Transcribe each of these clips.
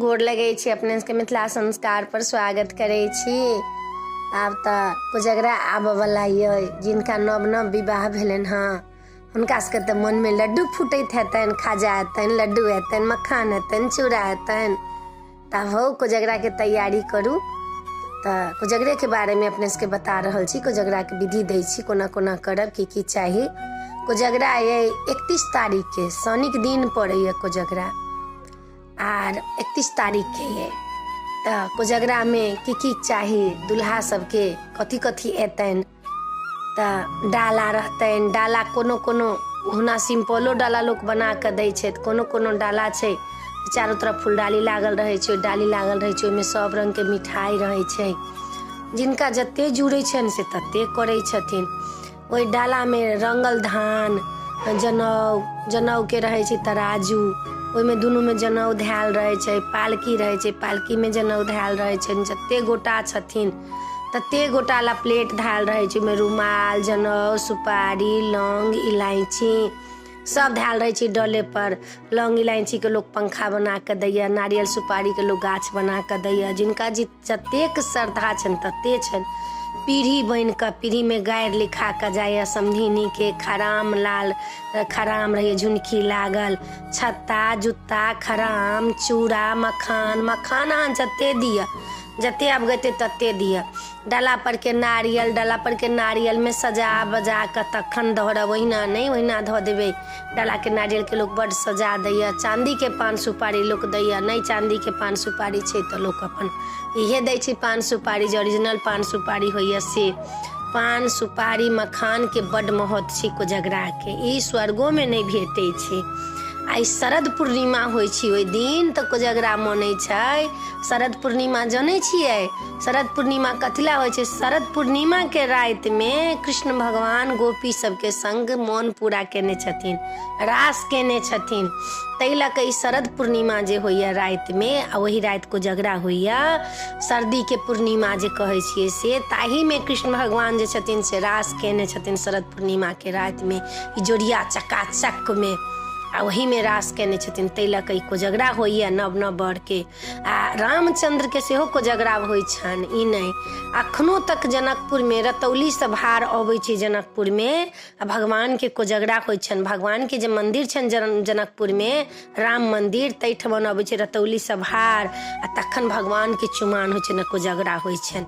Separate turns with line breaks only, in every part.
गोर लगै छी अपने सबके। मिथिला संस्कार पर स्वागत करै छी। आब तऽ कोजगरा आबऽवला यऽ। जिनका नव नव विवाह भेलनि हँ, हुनका सबके तऽ मनमे लड्डू फूटैत हेतनि। खाजा हेतनि, लड्डू हेतनि, मखान हेतनि, चूड़ा हेतनि। तऽ आब हौ, कोजगराके तैयारी करू। तऽ कोजगरेके बारेमे अपने सबके बता रहल छी। कोजगराके विधि दै छी, कोना कोना करब, की की चाही। कोजगरा अइ 31 तारीखके, शनिक दिन पड़ैए कोजगरा, आर 31 तारीखके अइ। तऽ कोजगरामे की की चाही, दुल्हा सबके कथी कथी एतनि? तऽ डाला रहतनि। डाला कोनो कोनो ओहुना सिम्पलो डाला लोक बना कऽ दै छै। कोनो कोनो डाला छै, चारू तरफ फुलडाली लागल रहै छै। डाली लागल रहै छै, ओहिमे सब रङ्गके मिठाइ रहै छै। जिनका जते जुड़ै छनि, से तते करै छथिन। ओहि डालामे रङ्गल धान, जनउ, जनउके रहै छै तराजू, ओहिमे दुनूमे जनउ धएल रहै छै। पालकी रहै छै, पालकीमे जनउ धएल रहै छनि। जते गोटा छथिन, तते गोटा ला प्लेट धएल रहै छै। ओहिमे रुमाल, जनउ, सुपारी, लौंग, इलायची सब धएल रहै छै डले पर। लौंग इलायचीके लोक पंखा बना कऽ दैया, नारियल सुपारीके लोक गाछ बना कऽ दैया। जिनका जतेक श्रद्धा छनि, तते छनि। पीढ़ी बनि कऽ, पीढ़ीमे गारि लिखा कऽ जाइए समधिनीके। खराम लाल खराम रहैए, झुनकी लागल, छत्ता, जुत्ता, खराम, चूड़ा, मखान। मखान अहाँ जते दिअ, जते अबगैते तते दिअ। डाला परके नारियल, डाला परके नारियलमे सजा बजा कऽ तखन धरब, ओहिना नहि, ओहिना धऽ देबै। डालाके नारियलके लोक बड्ड सजा दैए। चाँदीके पान सुपारी लोक दैए। नहि चाँदीके पान सुपारी छै तऽ लोक अपन इहे दै छै पान सुपारी, जे ओरिजिनल पान सुपारी होइए से। पान सुपारी मखानके बड्ड महत्व छै कोजगराके। ई स्वर्गोमे नहि भेटै छै। आ ई शरद पूर्णिमा होइ छै, ओहि दिन तऽ कोजगरा मनै छै। शरद पूर्णिमा जनै छियै? शरद पूर्णिमा कथी लए होइ छै? शरद पूर्णिमाके रातिमे कृष्ण भगवान गोपी सबके संग मोन पूरा केने छथिन, रास केने छथिन। ताहि लऽ कऽ ई शरद पूर्णिमा जे होइए रातिमे, आ ओहि राति कोजगरा होइए। सर्दीके पूर्णिमा जे कहै छियै से, ताहिमे कृष्ण भगवान जे छथिन से रास केने छथिन शरद पूर्णिमाके रातिमे, इजोरिया चकाचकमे, आ ओहीमे रास केने छथिन। ताहि लऽ कऽ ई कोजगरा होइए नव नव बरके। आ रामचन्द्रके सेहो कोजगरा होइ छनि। ई नहि, अखनो तक जनकपुरमे रतौलीसँ भार अबै छै जनकपुरमे, आ भगवानके कोजगरा होइ छनि। भगवानके जे मन्दिर छनि जनकपुरमे, राम मन्दिर, ताहिठमन अबै छै रतौलीसँ भार, आ तखन भगवानके चुमान होइ छनि, कोजगरा होइ छनि।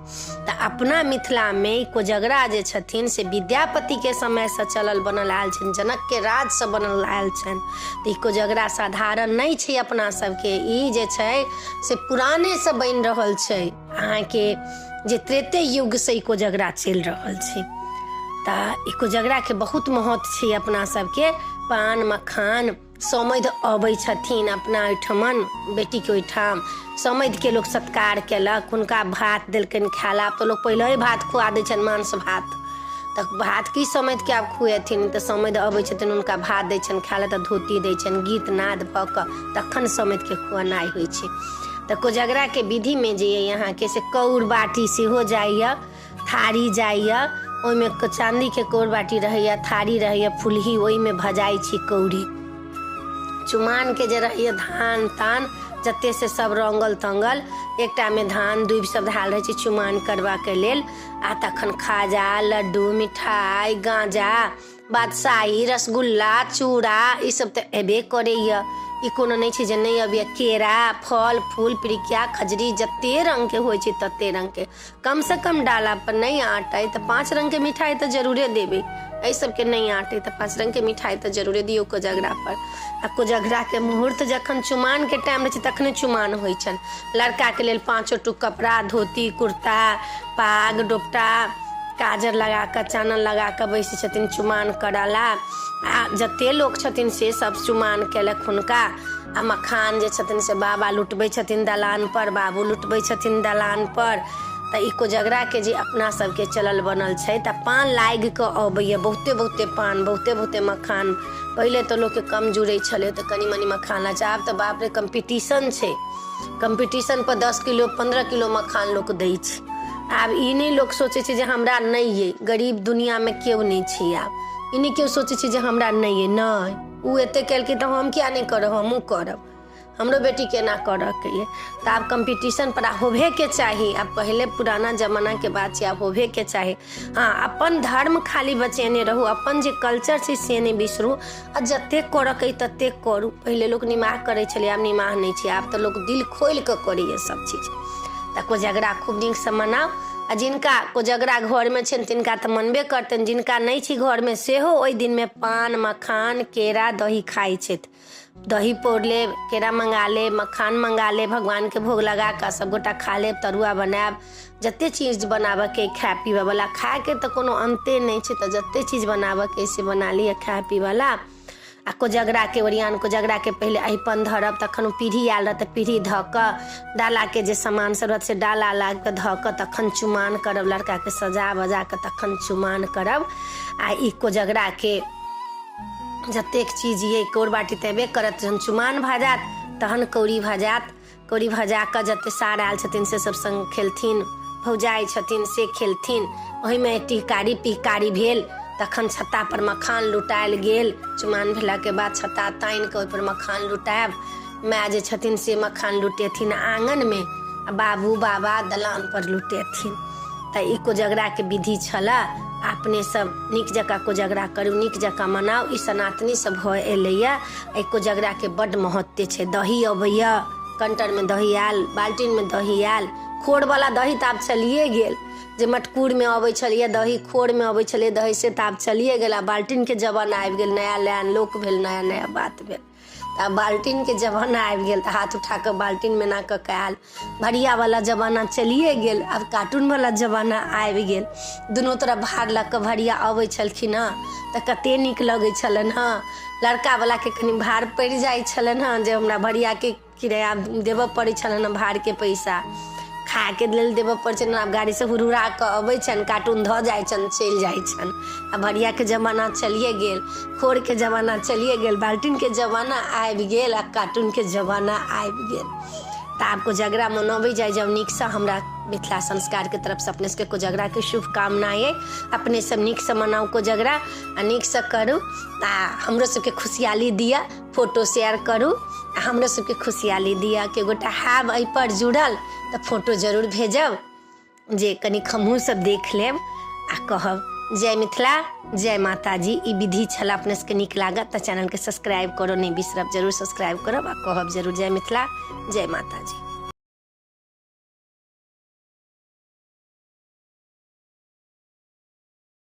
तऽ अपना मिथिलामे ई कोजगरा जे छथिन से विद्यापतिके समयसँ चलल बनल आयल छनि, जनकके राजसँ बनल आयल छनि। तऽ ई कोजगरा साधारण नहि छै अपना सबके। ई जे छै से पुरानेसँ बनि रहल छै अहाँके, जे त्रेते युगसँ ई कोजगरा चलि रहल छै। तऽ ई कोजगराके बहुत महत्व छै अपना सबके। पान मखान, समधि अबै छथिन अपना ओहिठमन, बेटीके ओहिठाम समधिके लोक सत्कार केलक, हुनका भात देलकनि खाय लए। आब तऽ लोक पहिलहे भात खुआ दै छनि, मांस भात। तऽ भात की समधिके आब खुएथिन? तऽ समधि अबै छथिन, हुनका भात दै छनि खाय लए, तऽ धोती दै छनि। गीत नाद भऽ कऽ तखन समधिके खुएनाइ होइ छै। तऽ कोजगराके विधिमे जे अइ अहाँके, से कौर बाटी सेहो जाइए, थारी जाइए। ओहिमे चाँदीके कौर बाटी रहैए, थारी रहैए, फुलही, ओहिमे भजाइ छी कौड़ी। चुमानके जे रहैए, धान तान जते से सब रङ्गल तङ्गल, एकटामे धान दूबि सब धयल रहै छै चुमान करबाके लेल। आ तखन खाजा, लड्डू, मिठाइ, गाँजा, बादशाही, रसगुल्ला, चूड़ा, ई सब तऽ एबे करैए। ई कोनो नहि छै जे नहि अबैए। केरा, फल फूल, पिरिकिया, खजरी, जते रङ्गके होइ छै तते रङ्गके। कमसँ कम डाला पर नहि आँटै तऽ 5 रङ्गके मिठाइ तऽ जरूरे देबै। एहि सबके नहि आँटै तऽ 5 रङ्गके मिठाइ तऽ जरूरे दियौ कोजगरा पर। आ कोजगराके मुहूर्त जखन चुमानके टाइम रहै छै, तखने चुमान होइ छनि। लड़काके लेल पाँचो टुक कपड़ा, धोती, कुर्ता, पाग, डोपटा, काजर लगा कऽ, चानन लगा कऽ बैसै छथिन चुमान करऽ ला। आ जते लोक छथिन से सब चुमान केलक हुनका। आ मखान जे छथिन से बाबा लुटबै छथिन दलान पर, बाबू लुटबै छथिन दलान पर। तऽ ई कोजगराके जे अपना सबके चलल बनल छै, तऽ पान लागि कऽ अबैए, बहुते बहुते पान, बहुते बहुते मखान। पहिले तऽ लोकके कम जुड़ै छलै तऽ कनि मनि मखान छै। आब तऽ बाप रे, कम्पीटिशन छै। कम्पीटिशन पर 10 किलो, 15 किलो मखान लोक दै छै। आब ई नहि लोक सोचै छै जे हमरा नहि अइ। गरीब दुनिआँमे केओ नहि छै। आब ई नहि केओ सोचै छै जे हमरा नहि अइ। नहि, ओ एते केलकै तऽ हम किया नहि करब? हमहूँ करब। हमरो बेटीके एना करऽके अइ। तऽ आब कम्पीटिशन पर होबेके चाही। आब पहिले पुराना जमानाके बात छै, आब होबेके चाही। हँ, अपन धर्म खाली बचेने रहू, अपन जे कल्चर छै से नहि बिसरू, आ जतेक करऽके अइ ततेक करू। पहिले लोक निमाह करै छलै, आब निमाह नहि छै, आब तऽ लोक दिल खोलि कऽ करैए सब चीज। तऽ कोजगरा खूब नीकसँ मनाउ, आ जिनका कोजगरा घरमे छनि तिनका तऽ मनबे करतनि, जिनका नहि छै घरमे सेहो ओहि दिनमे पान मखान केरा दही खाइ छथि। दही पौर लेब, केरा मंगा लेब, मखान मंगा लेब, भगवानके भोग लगा कऽ सभगोटा खा लेब, तरुआ बनायब, जते चीज बनाबऽके खाय पीबऽवला, खायके तऽ कोनो अन्ते नहि छै, तऽ जते चीज बनाबऽके से बना लिअ खाय पीबऽला। आ कोजगराके ओरियान, कोजगराके पहिले अहिपन धरब, तखन ओ पीढ़ी आयल रहत तऽ पीढ़ी धऽ कऽ डालाके जे सामान सब रहत से डाला लाबि कऽ धऽ कऽ तखन चुमान करब, लड़काके सजा बजा कऽ तखन चुमान करब। आ ई कोजगराके जतेक चीज ये कौर बाटी तऽ एबे करत, जहन चुमान भऽ जायत तहन कौड़ी भऽ जायत। कौड़ी भजा कऽ जते सार आयल छथिन से सब संग खेलथिन, भौजाइ छथिन से खेलथिन, ओहिमे टिहकारी पिहकारी भेल, तखन छत्ता पर मखान लुटायल गेल। चुमान भेलाके बाद छत्ता तानि कऽ ओहिपर मखान लुटायब। माय जे छथिन से मखान लुटेथिन आङनमे, आ बाबू बाबा दलान पर लुटेथिन। तऽ ई कोजगराके विधि छलए। अपने सब नीक जकाँ कोजगरा करू, नीक जकाँ मनाउ। ई सनातनीसँ भऽ एलैए। एहि कोजगराके बड्ड महत्व छै। दही अबैए, कंटरमे दही आयल, बाल्टीनमे दही आयल, खोरवला दही तऽ आब चलिए गेल। जे मटकूरमे अबै छलैए दही, खोरमे अबै छलै दही, से तऽ आब चलिए गेल। आब बाल्टीनके जमाना आबि गेल, नया नया लोक भेल, नया नया बात भेल, तऽ आब बाल्टीनके जमाना आबि गेल, तऽ हाथ उठा कऽ बाल्टीनमे एना कऽ कऽ आयल। भरियावला जमाना चलिए गेल, आब कार्टूनवला जमाना आबि गेल। दुनू तरफ भार लऽ कऽ भरिया अबै छलखिन हँ तऽ कते नीक लगै छलनि हँ। लड़कावलाके कनि भार पड़ि जाइ छलनि हँ जे हमरा भरियाके किराया देबऽ पड़ै छलनि हँ, भारके पैसा खायके लेल देबऽ पड़ै छलनि। आब गाड़ीसँ हुरहुरा कऽ अबै छनि, कार्टून धऽ जाइ छनि, चलि जाइ छनि। आ भरियाके जमाना चलिए गेल, खोरके जमाना चलिए गेल, बाल्टीनके जमाना आबि गेल आ कार्टूनके जमाना आबि गेल। तऽ आब कोजगरा मनबै जाइ जाउ नीकसँ। हमरा मिथिला संस्कारके तरफसँ अपने सबके कोजगराके शुभकामना अइ। अपने सब नीकसँ मनाउ कोजगरा आ नीकसँ करू, आ हमरो सबके खुशहाली दिअ। फोटो शेयर करू आ हमरो सबके खुशहाली दिअ। के गोटा हैब एहिपर जुड़ल तऽ फोटो जरूर भेजब, जे कनिक हमहूँ सब देख लेब आ कहब। जय मिथिला, जय माताजी। ई विधि छल, अपने सबके नीक लागत तऽ चैनलके सब्सक्राइब करो नहि बिसरब, जरूर सब्सक्राइब करब आ कहब जरूर। जय मिथिला, जय माताजी।